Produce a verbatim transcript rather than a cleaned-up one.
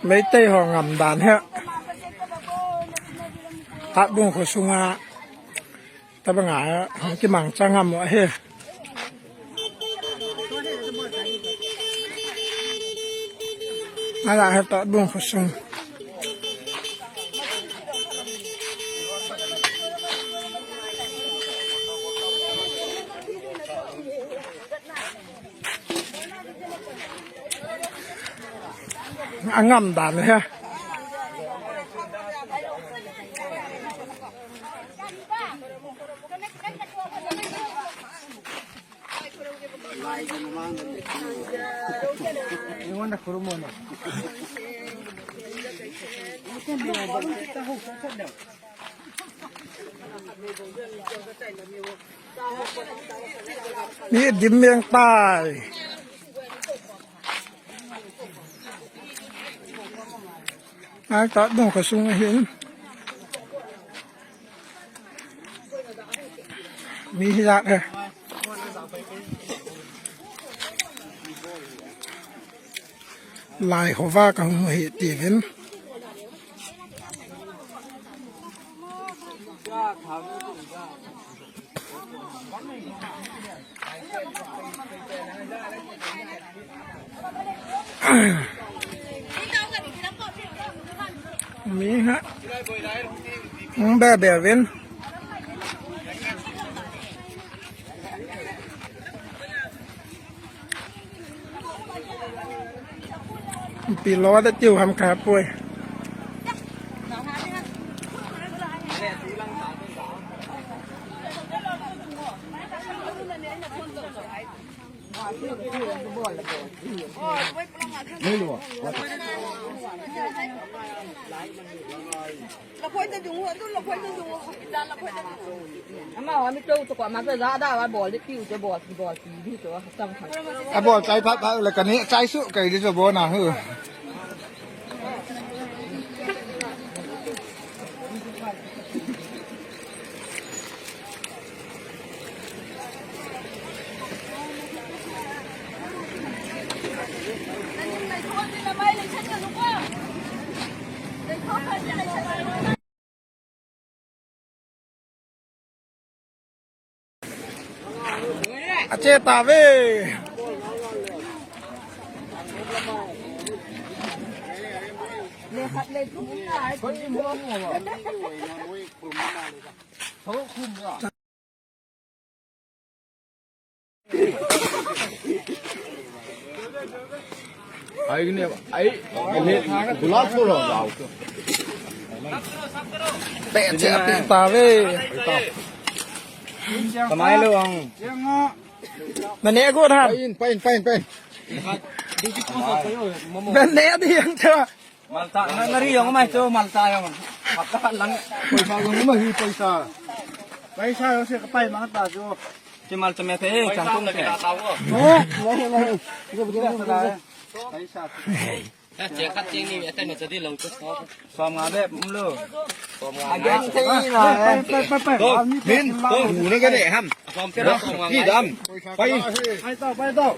Meitei ho ngamdan he. Tatbung khosung a. Taba nga, kimang chang ngam he. Ala he Tatbung khosung. Angamdan he. Mi dim meng tai. Ai, Tatbung khosung ahin. Mi hi jat he. Lai hova kahung hi tivin. Mi ha. Hung be be vin. Pi lo da tiu ham ka poi. Ama wa mi tou to kwa ma za da wa bol de piu to bol bol pi di to sam kha. A bol chai phat phat le kani chai su kai di to bo na hu. ꯑꯆꯦ ꯇꯥꯕꯦ꯫ ꯑꯩꯒꯤꯅꯦꯕ꯫ ꯑꯩ ꯒꯨꯂꯥꯞ ꯄꯨꯔꯛꯑꯣ ꯂꯥꯛꯑꯣ꯫ ꯄꯦꯠꯁꯦ ꯑꯄꯤꯛ ꯇꯥꯕꯦ꯫ ꯀꯃꯥꯏꯅ ꯂꯧ? ꯅꯅꯦ ꯑꯒꯣ ꯊꯥꯟ꯫ Pine, pine, pine, pine. ꯅꯅꯦ ꯑꯗꯤ ꯌꯦꯡ ꯆꯣ꯫ ꯃꯜꯇꯥ, ꯉꯥ-, ꯉꯥꯔꯤ ꯌꯦꯡꯉꯨ ꯃꯥꯏ ꯆꯣ, ꯃꯜꯇꯥ ꯌꯦꯡꯉꯨ꯫ ꯍꯥꯞꯇ ꯂꯪ꯫ ꯄꯩꯁꯥ ꯌꯦꯡꯉꯨ ꯃꯍꯤ ꯄꯩꯁꯥ꯫ ꯄꯩꯁꯥ ꯌꯦꯡꯉꯨ ꯁꯦ ꯀꯄꯥꯏ ꯃꯥ ꯇꯥ ꯆꯣ꯫ ꯆꯦ ꯃꯜ ꯆꯃꯦ ꯊꯦ, ꯆꯥꯡ ꯇꯨꯝ ꯊꯦ꯫ ꯄꯩꯁꯥ꯫ ꯆꯦꯡ ꯈꯠ ꯆꯦꯡ ꯅꯤ ꯑꯇꯩ ꯃꯆꯗꯤ ꯂꯧ ꯆꯣ꯫ ꯁꯣꯝ ꯉꯥ ꯕꯦ ꯎꯝꯂꯨ꯫ ꯁꯣꯝ ꯉꯥ꯫ ꯄꯥꯏ, ꯄꯥꯏ, ꯄꯥꯏ, ꯄꯥꯏ꯫ ꯇꯣ, ꯃꯤꯟ, ꯇꯣ, ꯎꯅꯒꯅꯦ ꯍꯝ꯫ ꯄꯥꯏ, ꯄꯤꯗꯝ꯫ ꯄꯥꯏ꯫ ꯄꯥꯏ ꯇꯧ, ꯄꯥꯏ ꯇꯧ꯫